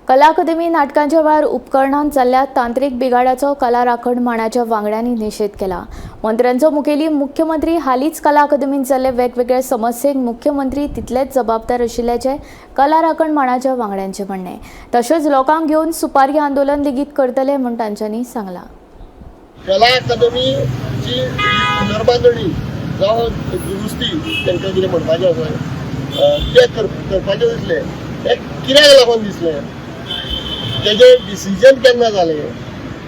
कला अकादमी नाटकांच्या वेळार उपकरणांत जाल्ल्या तांत्रीक बिघाडाचो कला राखण मांडाच्या वांगड्यांनी निशेध केला. मंत्र्यांचो मुखेली मुख्यमंत्री हालींच कला अकादमींत जाल्ले वेगवेगळे समस्येक मुख्यमंत्री तितलेच जबाबदार आशिल्ल्याचें कला राखण मांडाच्या वांगड्यांचें म्हणणें. तशेंच लोकांक घेवन सुपारी आंदोलन लेगीत करतले म्हूण तांच्यांनी सांगलां. कला अकादमीची पुनर्बांदणी जावं दुरुस्ती तांकां कितें म्हणपाचें आसा, तें करपाचें दिसलें. हें कित्याक लागून दिसलें? तेजें डिसिजन केन्ना जालें?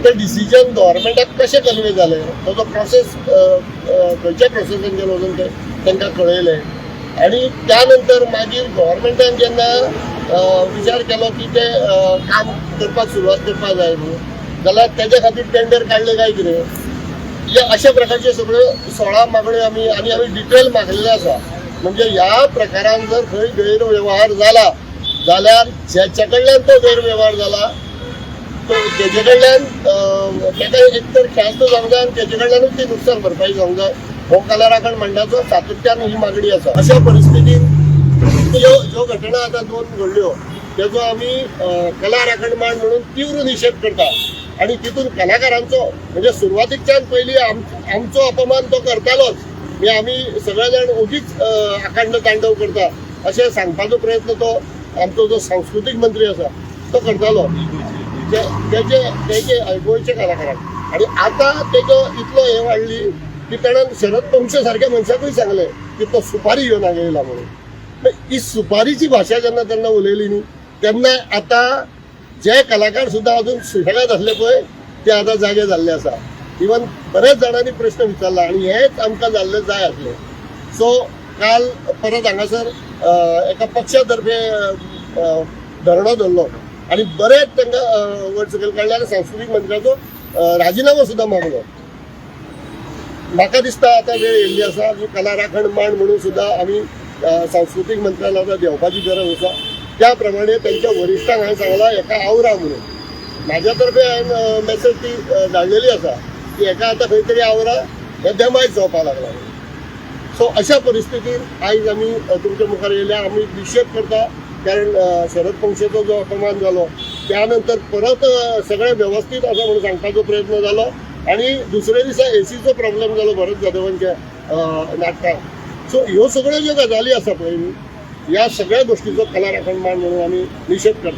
तें डिसिजन गव्हर्मेंटाक कशें कन्वे जालें? ताजो प्रोसेस खंयच्या प्रोसेसांचेर वचून तें तांकां कळयलें? आनी त्या नंतर मागीर गव्हर्मेंटान जेन्ना विचार केलो की तें काम करपाक सुरवात करपाक जाय म्हणून, जाल्यार तेज्या खातीर टेंडर काडलें काय कितें? हे अशा प्रकारच्यो सगळ्यो 16 मागण्यो आमी आनी आमी डिटेल मागलेले आसा. म्हणजे ह्या प्रकारान जर खंय गैरवेव्हार जाला जाल्यार ज्याच्या कडल्यान तो गैरवेव्हार जाला तो तेजे कडल्यान ताका एक तर ख्यास्त जावंक जाय आनी तेजे कडल्यानूच ती नुकसान भरपाई जावंक जाय. हो कला राखण मंडळाचो सातत्यान ही मागणी आसा. अशा परिस्थितीन ज्यो ज्यो घटना आतां दोन घडल्यो तेजो आमी कला राखण मांड म्हणून तीव्र निशेध करता. आनी तितून कलाकारांचो म्हणजे सुरवातीकच्यान पयलीं आमचो अपमान तो करतालोच. म्हणजे आमी सगळे जाण ओगीच अखंड तांडव करता अशें सांगपाचो प्रयत्न तो आमचो जो सांस्कृतीक मंत्री आसा तो करतालो तेजे तेजे गोंयच्या कलाकारांक. आनी आतां तेजो इतलो हें वाडली की ताणें शरद पोंगशे सारक्या मनशाकूय सांगलें की तो सुपारी घेवन हांगा येयला म्हणून. ही सुपारीची भाशा जेन्ना तेन्ना उलयली न्ही, तेन्ना आतां जे कलाकार सुद्दां अजून सुशेगाद आसले पळय ते आतां जागे जाल्ले आसा. इवन बऱ्याच जाणांनी प्रश्न विचारला आनी हेच आमकां जाल्लें जाय आसलें. सो काल परत हांगासर एका पक्षा तर्फे धरणो धरलो आनी बरेच तांकां वयर सकयल काडले आनी सांस्कृतीक मंत्र्याचो राजिनामो सुद्दां मागलो. म्हाका दिसता आतां वेळ येयल्ली आसा की कला राखण मांड म्हणून सुद्दां आमी सांस्कृतीक मंत्र्यान आतां देंवपाची गरज आसा. त्या प्रमाणे तांच्या वरिश्ठांक हांवें सांगलां हेका आवरा म्हणून. म्हाज्या तर्फे हांवें मॅसेज ती धाडलेली आसा की हेका आतां खंय तरी आवरा, हे देमायज जावपाक लागला म्हणून. सो अशा परिस्थितीन आयज आमी तुमच्या मुखार येयल्या. आमी निशेध करता कारण शरद पोंगशेचो जो अपमान जालो त्या नंतर परत सगळें वेवस्थीत आसा म्हणून सांगपाचो प्रयत्न जालो आनी दुसऱ्या दिसा एसीचो प्रॉब्लेम जालो भरत जाधवांच्या नाटकाक. सो ह्यो सगळ्यो ज्यो गजाली आसा पळय न्ही, ह्या सगळ्या गोष्टीचो कला राखण मांड म्हणून आमी निशेध करता.